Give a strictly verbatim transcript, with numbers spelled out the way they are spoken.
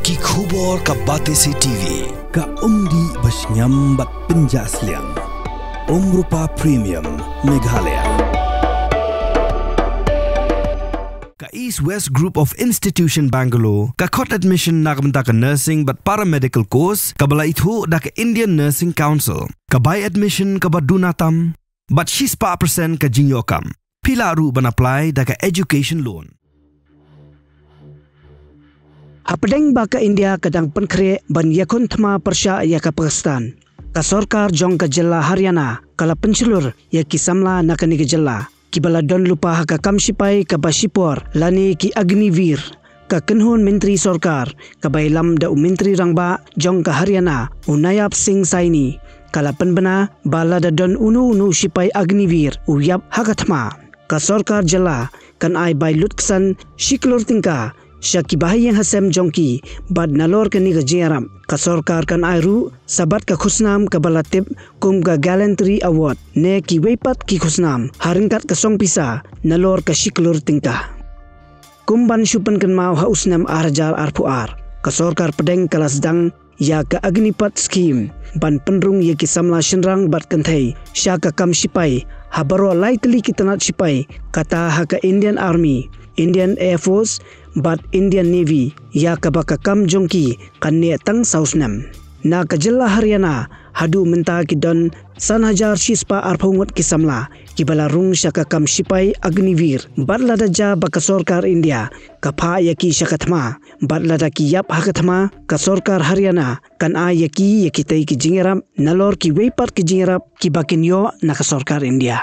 Ki khubor ka Batesi T V. Ka umdih ba shngiam bad pynjah sliang. Umrupa Premium, Meghalaya. Ka East West Group of Institution Bangalore, ka khot admission na ka bynta ka nursing bad paramedical course, kaba la ithuh da ka Indian Nursing Council. Ka bai admission kaba duna tam, bad shispah percent ka jingïoh kam. Phi lah ruh ban apply da ka education loan. Hapdeng ba ka India ka dang pynkhreh ban ïakhun thma pyrshah ïa ka Pakistan, ka sorkar jong ka jylla Haryana ka la pynshlur ïa ki samla na kane ka jylla kiba la don lypa ha ka kam shipai kaba shipor lane ki Agniveer. Ka kynhun myntri sorkar kaba ïalam da u myntri rangbah jong ka Haryana, u Nayab Singh Saini, ka la pynbna ba lada don uno uno u shipai Agniveer u ïap ha ka thma, ka sorkar jylla kan ai bai lutksan shi klur tyngka sha ki bahaïing hasem jong ki, bad nalor kane ka jingïarap ka sorkar kan ai ruh shabar ka khusnam kaba la tip kum ka Gallantry Award ne kiwei pat ki khusnam ha ryngkat ka song pisa nalor ka shi klur tyngka. Kum ban shu pynkynmaw, ha u snem ar hajar arphew ar, ka sorkar pdeng ka la sdang ïa ka Agnipath Scheme ban pynrung ïa ki samla shynrang bad kynthei sha ka kam shipai ha baroh lai tylli ki tnat shipai, kata ha ka Indian Army, Indian Air Force bad Indian Navy, ïa kaba ka kam jong ki kan neh tang saw snem. Na ka jylla Haryana haduh mynta ki don san hajar shispah arphew ngut ki samla kiba la rung sha ka kam shipai Agniveer, bad lada jia ba ka sorkar India ka phah ïa ki sha ka thma, bad lada ki ïap ha ka thma, ka sorkar Haryana kan ai ïa ki ïa kitei ki jingïarap nalor kiwei pat ki jingïarap kiba kin ïoh na ka sorkar India.